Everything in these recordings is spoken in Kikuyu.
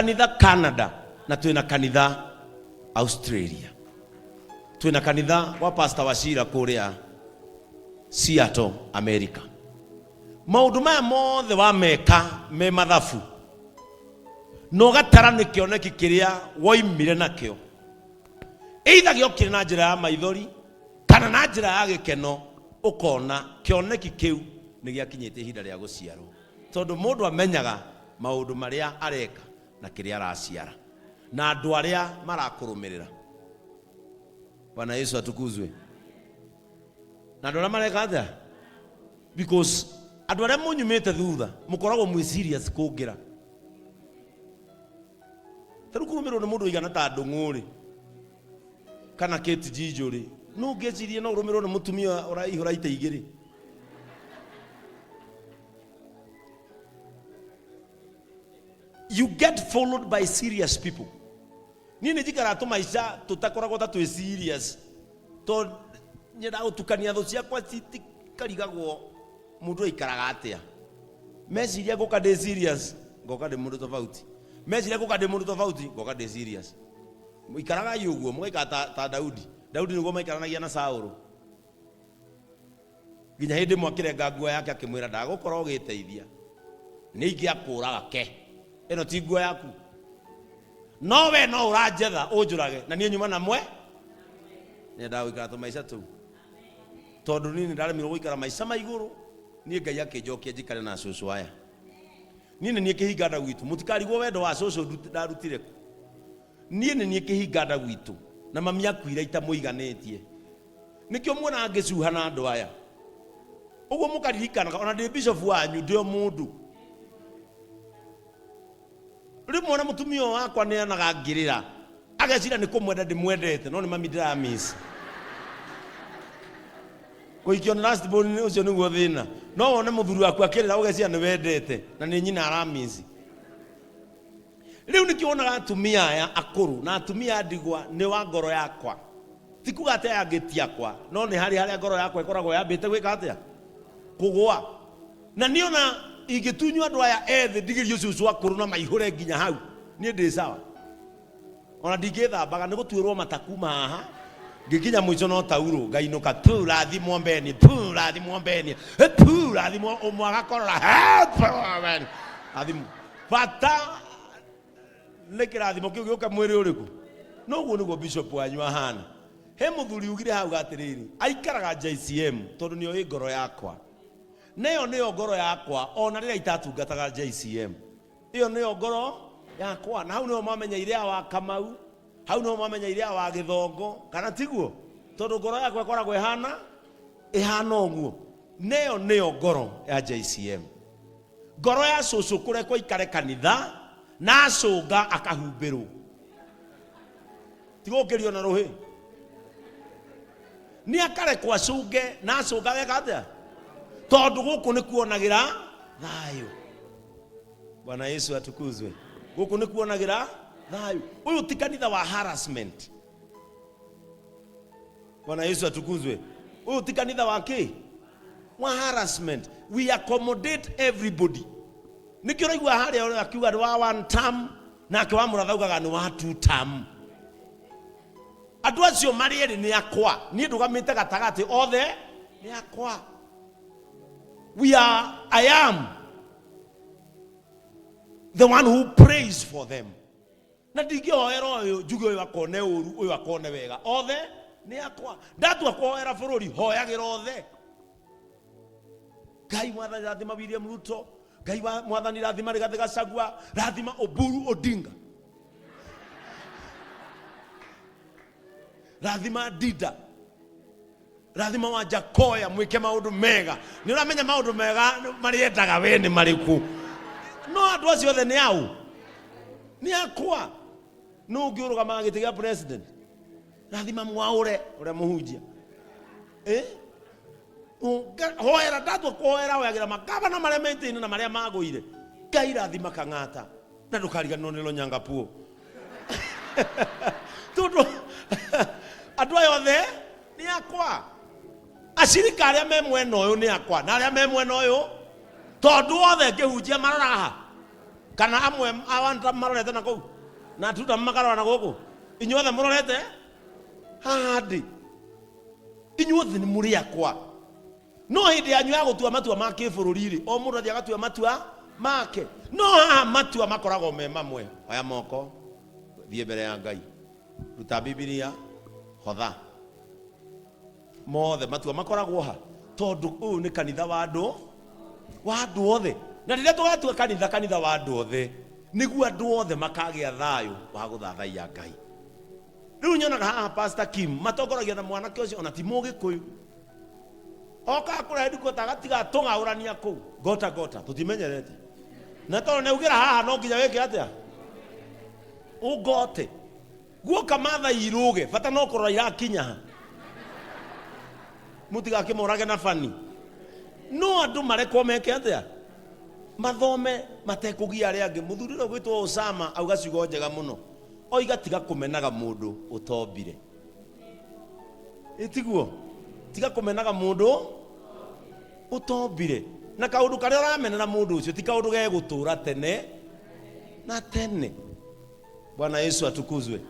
Kanitha Canada na twina kanitha Australia, twina kanitha wa Pastor Wachira kuria Seattle, America. Maundu maya mothe wameka me mathabu na ũgatara nĩ kĩoneki kĩrĩa woimire nakĩo, either gĩokire na njĩra ya maithori kana na njĩra ya gĩkeno, ũkona kĩoneki kĩu nĩ gĩakinyĩte ihinda rĩa gũciarwo. Tondũ mũndũ amenyaga maũndũ marĩa areka na kĩrĩa araciara na andũ arĩa marakũrũmĩrĩra. Bwana Yesu atukuzwe. Na andũ arĩa mareka atĩa? Because andũ arĩa mũnyumĩte thutha mũkoragwo mwĩ serious kũngĩra. Ta rĩu kũrũmĩrĩrwo nĩ mũndũ ũigana ta Ndũng'ũ rĩ, kana Kate Njijo rĩ, no ũngĩcirie no ũrũmĩrĩrwo nĩ mũtumia ũraihũra itĩ igĩrĩ. You get followed by serious people. Niĩ nĩ njikaraga tũmaica tũtakoragwo ta twĩ serious, tondũ nyendaga gũtukania thũ ciakwa citikarigagwo mũndũ aikaraga atĩa. Meciria ngũka ndĩ serious, ngoka ndĩ mũndũ tofauti. Meciria ngũka ndĩ mũndũ tofauti, ngoka ndĩ serious. Ikaragai ũguo, mũgaikara ta Daudi. Daudi nĩguo maikaranagia na Saũlũ. Nginya hĩndĩ ĩmwe akĩrenga nguo yake akĩmwĩra, ndagũkora ũgĩteithia, nĩ ingĩakũraga ke, ĩno ti nguo yaku, no we no ũranjetha ũnjũrage na niĩ nyuma na mwe. Nyendaga gũikara tũmaica tũu tondũ niĩ nĩ ndaremirwo gũikara maica ma igũrũ. Niĩ Ngai akĩnjokia njikare na cũcũ aya. Niĩ nĩ niĩ kĩhinga nda gwitũ, mũtikarigwo wendo wa cũcũ ndarutire kũ. Niĩ nĩ niĩ kĩhinga nda gwitũ, na mami akuire itamũiganĩtie. Nĩkĩo muonaga ngĩcuha na andũ aya ũguo, mũkaririkanaga ona ndĩ bishop wanyu, ndĩ o mũndũ. Rĩmwe ona mũtumia ũyũ wakwa nĩ onaga ngĩrĩra, ageciria nĩ kũmwenda ndĩmwendete, no nĩ mami ndĩramiss. Kũhikio nĩ last born ũcio nĩguo thĩna. No wone mũthuri waku akĩrĩra ũgeciria nĩ wendete, na nĩ nyina aramiss. Rĩu nĩkĩo wonaga atumia aya akũrũ na atumia a ndigwa nĩ wa ngoro yakwa. Ti kuga atĩ aya angĩ ti akwa, no nĩ harĩ harĩa ngoro yakwa ĩkoragwo yambĩte gwĩka atĩa? Kũgũa. Na niĩ ona ingĩtunywo andũ aya ethĩ ndigĩrie ũcũcũ akũrũ na maihũre nginya hau, niĩ ndĩ sawa. Ona ndingĩthambaga, nĩ gũtuĩrwo mata kuma haha ngĩkinya mũico no taurũ ngainũka, pu rathimwo mbeni, pu rathimwo mbeni, pu rathimwo, ũmwe agakorora, he, pu mbeni, rathimwo. Bata nĩ kĩrathimo kĩu gĩũke mwĩrĩ ũrĩkũ? Noguo nĩguo bishop wanyu ahana. He mũthuri ugire hau atĩrĩrĩ, aikaraga JCM tondũ nĩ oĩ ngoro yakwa. Na ĩyo nĩyo ngoro yakwa ona rĩrĩa itatungataga JCM. Ĩyo nĩyo ngoro yakwa. Na hau nĩho mwamenyeire awa Kamau, hau nĩho mwamenyeire awa Gĩthongo, kana tiguo? Tondũ ngoro yakwa ĩkoragwo ĩhana ĩhana ũguo. Na ĩyo nĩyo ngoro ya JCM. Ngoro ya cũcũ kũrekwo ikare kanitha na acũnga akahumbĩrwo, tigũkĩrio na rũhĩ, nĩ akarekwo acũnge na acũnga weka atĩa? Tondũ gũkũ nĩ kuonagĩra thayũ. Bwana Yesu atukuzwe. Gũkũ nĩ kuonagĩra thayũ. Ũyũ ti kanitha wa harassment. Bwana Yesu atukuzwe. Ũyũ ti kanitha wa kĩ? Wa harassment. We accommodate everybody. Nĩkĩo ũraigua harĩa ũrĩa akiuga nĩ wa one term, nake wa mũratha augaga nĩ wa two term. Andũ acio marĩ erĩ nĩ akwa, niĩ ndũgamĩte gatagatĩ, othe nĩ akwa. We are, I am the one who prays for them. Na ndingĩhoera ũyũ njuge ũyũ akone ũru, ũyũ akone wega, othe nĩ akwa. Ndatua kũhoera bũrũri, hoyagĩra othe. Ngai mwathani rathima William Ruto, Ngai wa mwathani rathima Rigathĩ Gachagua, rathima Oburu Odinga, rathima Dida, rathima wa Jakoya, mwĩke maũndũ mega. Nĩ ũramenya maũndũ mega marĩendaga we nĩ marĩkũ? No andũ acio othe nĩ au? Nĩ akwa. Nũ ũngĩ ũrũgamaga gĩtĩ gĩa president? Rathima mwaũre ũrĩa mũhunjia. Hoera, ndatua kũhoera, hoyagĩra makabana marĩa metĩine na marĩa magũire. Ngai rathima Kang'ata na ndũkariganĩrwo nĩ Lonyangapuo. Tondũ andũ aya othe nĩ akwa. Acirika arĩa me mwena ũyũ nĩ akwa na arĩa me mwena ũyũ, tondũ othe ngĩhunjia maroraga ha. Kana amwe a one term marorete na kũu na two term makarora na gũkũ. Inyuothe mũrorete haha ndĩ. Inyuothe nĩ mũrĩ akwa. No hĩndĩ yanyu ya gũtua matua ma kĩbũrũri-rĩ, o mũndũ athiĩ agatua matua make. No haha matua makoragwo me mamwe. Oya moko, thiĩ mbere ya Ngai. Ruta Bibilia, hotha. Mothe matua makoragwo ha? Tondũ ũyũ nĩ kanitha wa andũ wa andũ othe. Na rĩrĩa tũgatua kanitha kanitha wa andũ othe, nĩguo andũ othe makagĩa thayũ wa gũthathaiya Ngai. Rĩu nyonaga haha Pastor Kim matongoragia na mwanake ũcio ona ti Mũgĩkũyũ. Okaga kũrĩa headquarter agatiga tũng'aũrania kũu gota gota tũtimenyerete. Na tondũ nĩ augĩra haha no nginya wĩke atĩa? Ũgote. Guoka Maathai irũge bata no kũrora irakinya ha. Mũtigakĩmorage na bani. No andũ marekwo meke atĩa? Mathome matekũgia arĩa angĩ. Mũthuri ũrĩa ũgwĩtwo Osama auga ciugo njega mũno. Oiga tiga kũmenaga mũndũ ũtombire. Ĩ tiguo? Tiga kũmenaga mũndũ ũtombire. Na kaũndũ karĩa ũramenera mũndũ ũcio ti kaũndũ gegũtũra tene na tene. Bwana Yesu atukuzwe.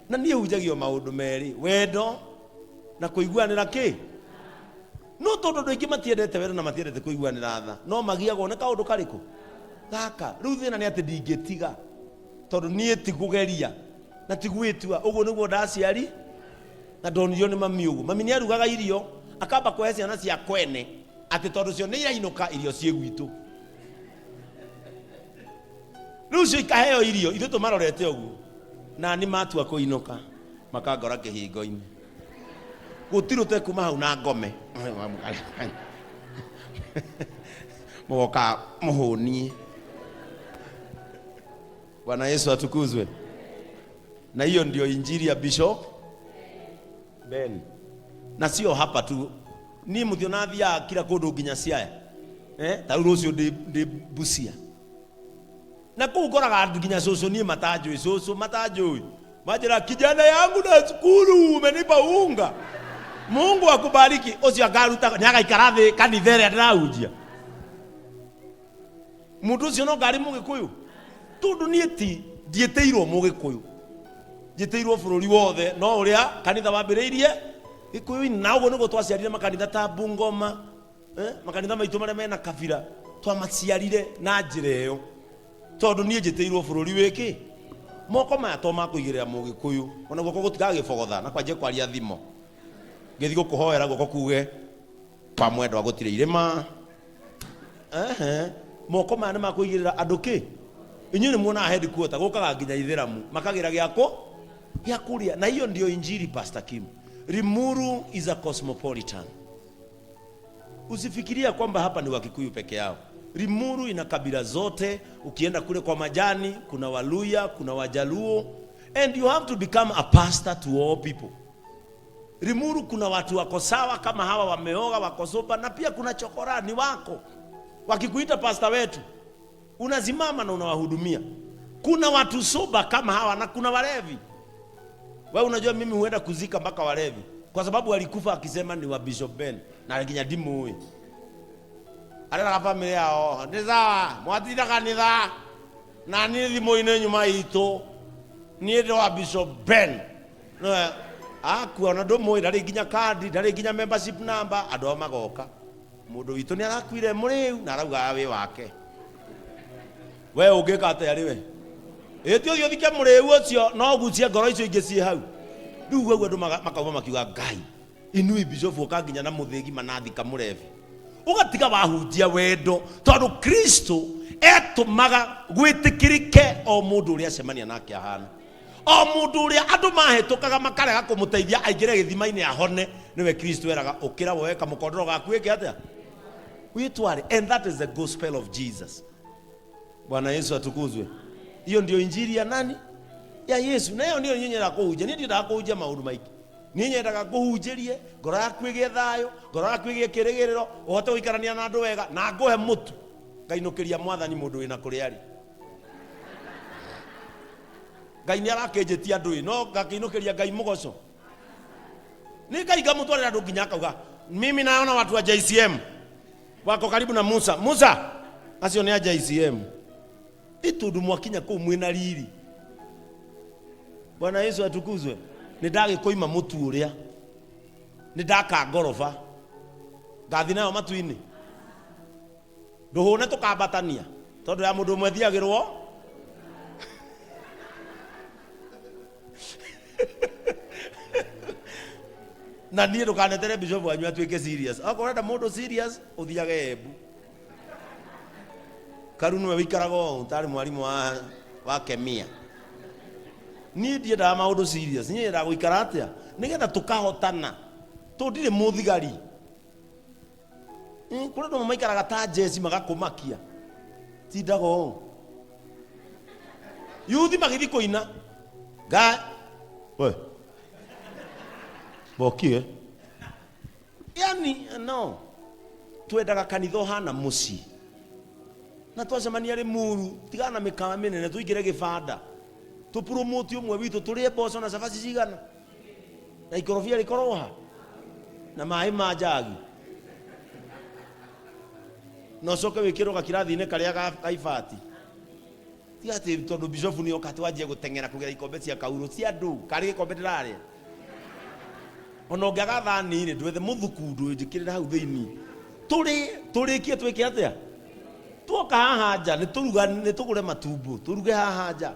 Na niĩ hunjagio maũndũ merĩ, wendo na kũiguanĩra kĩ? No tondũ andũ aingĩ matiendete wendo na matiendete kũiguanĩra tha, no magiagwo nĩ kaũndũ karĩkũ? Gaka. Rĩu thĩna nĩ atĩ ndingĩtiga tondũ niĩ ti kũgeria na ti gwĩtua. Ũguo nĩguo ndaciari na ndonirio nĩ mami ũguo. Mami nĩ arugaga irio akamba kũhe ciana cia kwene atĩ tondũ cio nĩ irainũka irio ciĩ gwitũ. Rĩu cio ikaheo irio ithuĩ tũmarorete ũguo na nĩ matua kũinũka makangora kĩhingo-inĩ. Gũtirĩ ũtekuma hau na ngome. Mũgoka mũhũnie. Bwana Yesu atukuzwe. Na hiyo ndio injili ya Bishop Ben. Na sio hapa tu. Niĩ mũthiona thiaga kila kũndũ nginya Siaya. Eh, ta rĩu rũciũ ndĩ Busia. Na kũu ngoraga andũ nginya cũcũ niĩ matanjũĩ, cũcũ matanjũĩ. Manjĩra kijana yangu na cukuru umenipa unga. Mungu akubariki. Ũcio akaruta nĩ agaikara thĩ kanitha ĩrĩa ndĩrahunjia. Mũndũ ũcio no ngarĩ Mũgĩkũyũ. Tondũ niĩ ti ndiĩtĩirwo Mũgĩkũyũ. Njĩtĩirwo bũrũri wothe no ũrĩa kanitha wambĩrĩirie Gĩkũyũ-inĩ. Na ũguo nĩguo twaciarire makanitha ta Bungoma, eh, makanitha maitũ marĩa mena kabira twamaciarire na njĩra ĩyo. Tondũ niĩ njĩtĩirwo bũrũri wĩkĩ? Moko maya to ma kũigĩrĩra Mũgĩkũyũ. Ona guoko gũtigagĩbogotha na kwanjie kwaria thimo. Ngĩthiĩ gũkũhoera guoko kuge kwa mwendwa gũtirĩ irĩma. Ehe. Moko maya nĩ ma kũigĩrĩra andũ kĩ? Inyuĩ nĩ muonaga headquarter gũkaga nginya ithĩramu makagĩra gĩa kũ gĩa kũrĩa. Na hiyo ndio injili Pastor Kim. Limuru is a cosmopolitan. Usifikiria kwamba hapa ni Wakikuyu peke yao. Limuru ina kabila zote. Ukienda kule kwa majani kuna Waluya, kuna Wajaluo, and you have to become a pastor to all people. Limuru kuna watu wako sawa kama hawa wameoga wako soba, na pia kuna chokora ni wako. Wakikuita pasta wetu unasimama na unawahudumia. Kuna watu soba kama hawa na kuna walevi. Wewe unajua mimi huenda kuzika mpaka walevi kwa sababu walikufa akisema ni wa Bishop Ben na nginya ndimũĩ. Areraga family yao nĩ sawa mwatinda kanitha na niĩ thimũ-inĩ nyuma itũ niĩ ndĩ wa Bishop Ben. No akua ona ndũmũĩ ndarĩ nginya kandi ndarĩ nginya membership number andũ ao magoka mũndũ witũ nĩ arakuire mũrĩu na arauga wĩ wake. We ũngĩka atĩa rĩ we? Ĩ ti ũthiĩ ũthike mũrĩu ũcio no ũgucie ngoro icio ingĩ ciĩ hau. Rĩu ũguo andũ makauma makiuga Ngai inui bishop ũka nginya na mũthĩgi manathika mũrebi. Ũgatiga wahunjia wendo tondũ Kristo etũmaga gwĩtĩkĩrĩke o mũndũ ũrĩa acemania nake ahana. O mũndũ ũrĩa andũ mahĩtũkaga makarega kũmũteithia aingĩre gĩthima-inĩ ahone, nĩwe Kristo eraga ũkĩra woe kamũkondoro gaku wĩke atĩa? Wĩtware. And that is the gospel of Jesus. Bwana Yesu atukuzwe. Hiyo ndio injili ya nani? Ya Yesu. Na hiyo ndio niĩ nyendaga kũhunjia. Niĩ ndiendaga kũhunjia maũndũ maingĩ. Niĩ nyendaga ngũhunjĩrie, ngoro yaku ĩgĩe thayũ, ngoro yaku ĩgĩe kĩrĩgĩrĩro, ũhote gũikarania na andũ wega, na ngũhe mũtu. Ngainũkĩria mwathani mũndũ wĩna kũrĩa arĩ. Ngai nĩ arakĩnjĩtia andũ ĩ, no ngakĩinũkĩria Ngai mũgoco. Nĩ Ngai ngamũtwarĩra andũ nginya akauga, mimi naona watu wa JCM wako karibu na Musa. Musa, acio nĩ a JCM. Nĩ tondũ mwakinya kũu mwĩna riri. Bwana Yesu atukuzwe. Nĩ ndagĩkũima mũtu ũrĩa. Nĩ ndaka ngoroba. Ngathi nayo matu-inĩ. Ndũhũne tũkambatania. Tondũ ya mũndũ ũmwe thiagĩrwo. Na niĩ ndũkanetere bishop wanyu atuĩke serious. Okorwo ũrenda mũndũ serious, ũthiage Embu. Karu nĩwe wĩikaraga ũũ tarĩ mwarimũ wa, wa kemia. Niĩ ndiendaga maũndũ serious. Niĩ nyendaga gũikara atĩa? Nĩgetha tũkahotana. Tondũ ndirĩ mũthigari. Kũrĩ andũ amwe maikaraga ta njeci magakũmakia. Tindaga ũũ. Yuthi magĩthiĩ kũina. Ga we. Bokie. Yani no. Twendaga kanitha ũhana mũciĩ. Na twacemania Limuru, tigana na mĩkawa mĩnene, tũingĩre gĩbanda. Tũpromote ũmwe witũ, tũrĩe mboco na cabaci cigana. Na ikorobia rĩkorwo ha. Na maĩ ma njagi. Na ũcoke wĩkĩrwo gakirathi-inĩ karĩa ga ibati. Tiga atĩ tondũ bishofu nĩ oka atĩ wanjie gũteng'era kũgĩra ikombe cia kaurũ cia ndũ, karĩ gĩkombe ndĩrarĩa. Ona ũngĩaga thani rĩ, ndwethe mũthukundu njĩkĩrĩre hau thĩinĩ. Tũrĩ, tũrĩkie twĩke atĩa? Tuoka haha nja, nĩ tũruga, nĩ tũgũre matumbo, tũruge haha nja.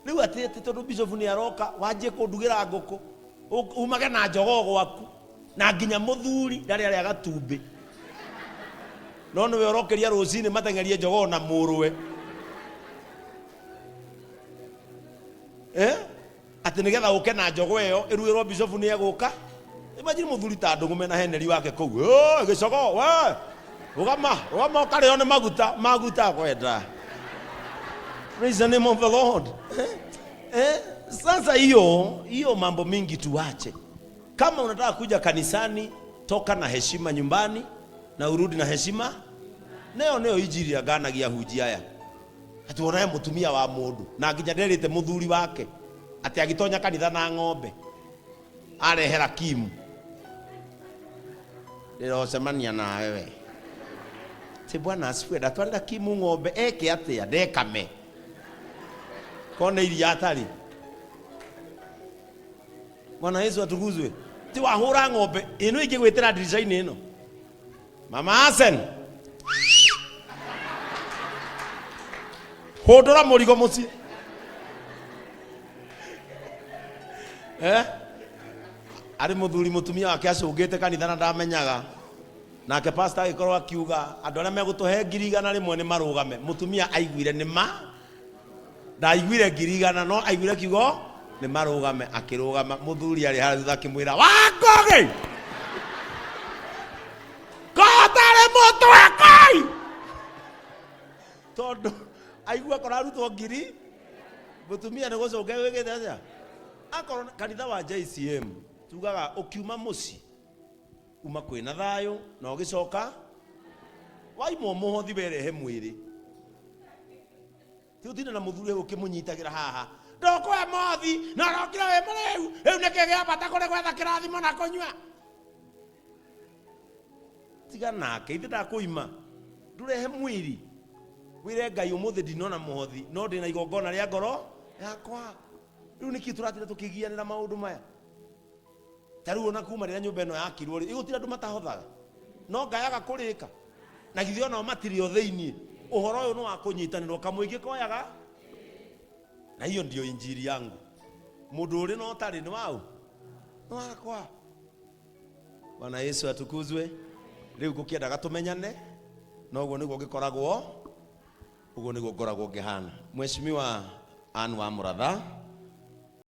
Rĩu atĩ atĩ tondũ bishofu nĩ aroka, wanjie kũndugĩra ngũkũ, umage na jogoo gwaku, na nginya mũthuri ndarĩ arĩa gatumbĩ. No nĩwe ũrokĩria rũcinĩ mateng'erie jogoo na mũrũwe. Eh? Atĩ nĩgetha ũke na njogoo ĩyo ĩrugĩrwo bishofu nĩ egũka. Imagine mũthuri ta ndũgũme na heneri wake kũu. Ĩĩ, gĩcogoo, we. Rũgama, rũgama ũkarĩo nĩ maguta, maguta kwenda. Praise the name of the Lord. Eh? Eh? Sasa hiyo, hiyo mambo mingi tuache. Kama unataka kuja kanisani, toka na heshima nyumbani na urudi na heshima. Neo neo injiri ya nganagia hunjia aya. Ati wonae mutumia wa mundu na nginya nderite muthuri wake ati agitonya kanitha na ng'ombe arehera Kimu. Ndĩrocemania nawe we. Ti bwana asifiwe, ndatwarĩra Kimu ng'ombe eke atĩa ndekame. Kone iria atarĩ. Bwana Yesu atukuzwe. Ti wahũra ng'ombe ĩno ingĩgwĩtĩra ndirica-inĩ ĩno. Mama Asen. Hũndũra mũrigo mũciĩ. Eh? Arĩ mũthuri mũtumia wake acũngĩte kanitha na ndamenyaga. Nake pastor agĩkorwo akiuga andũ arĩa megũtũhe 100,000 nĩ marũgame. Mũtumia aiguire nĩ ma ndaiguire 100,000 no aiguire kiugo nĩ marũgame akĩrũgama. Mũthuri arĩ harĩa thutha akĩmwĩra Wangũgĩ kotarĩ mũtwe koi, tondũ aigua kũrarutwo ngiri mũtumia nĩ gũcũnga gwĩkĩte atĩa. Akorwo kanitha wa JCM tugaga ũkiuma mũciĩ uma kwĩna thayũ na ũgĩcoka waimwo mũhothi werehe mwĩrĩ. Ti ũtinde na mũthuri ũyũ ũkĩmũnyitagĩra haha ndũkũhe mothi na ũrokire wĩ mũrĩu rĩu nĩkĩ gĩa bata kũrĩ gwetha kĩrathimo na kũnyua. Tiga nake ithe ndakũima ndũrehe mwĩrĩ wĩre Ngai ũmũthĩ ndinona mũhothi no ndĩna igongona rĩa ngoro yakwa. Rĩu nĩkĩ tũratinda tũkĩgianĩra maũndũ maya? Ta rĩu ona kuma rĩrĩa nyũmba ĩno yakirwo rĩ, ĩgũtira andũ matahothaga no ngayaga kũrĩka na githĩ onao matirĩ o thĩinĩ. Ũhoro ũyũ nĩ wa kũnyitanĩrwo kamũingĩ koyaga, na hiyo ndio injili yangu. Mũndũ ũrĩ na ũtarĩ nĩ waũ? Nĩ wakwa. Bwana Yesu atukuzwe. Rĩu ngũkĩendaga tũmenyane na ũguo nĩguo ngĩkoragwo, ũguo nĩguo ngoragwo ngĩhana. Mheshimiwa Anne wa Mũratha.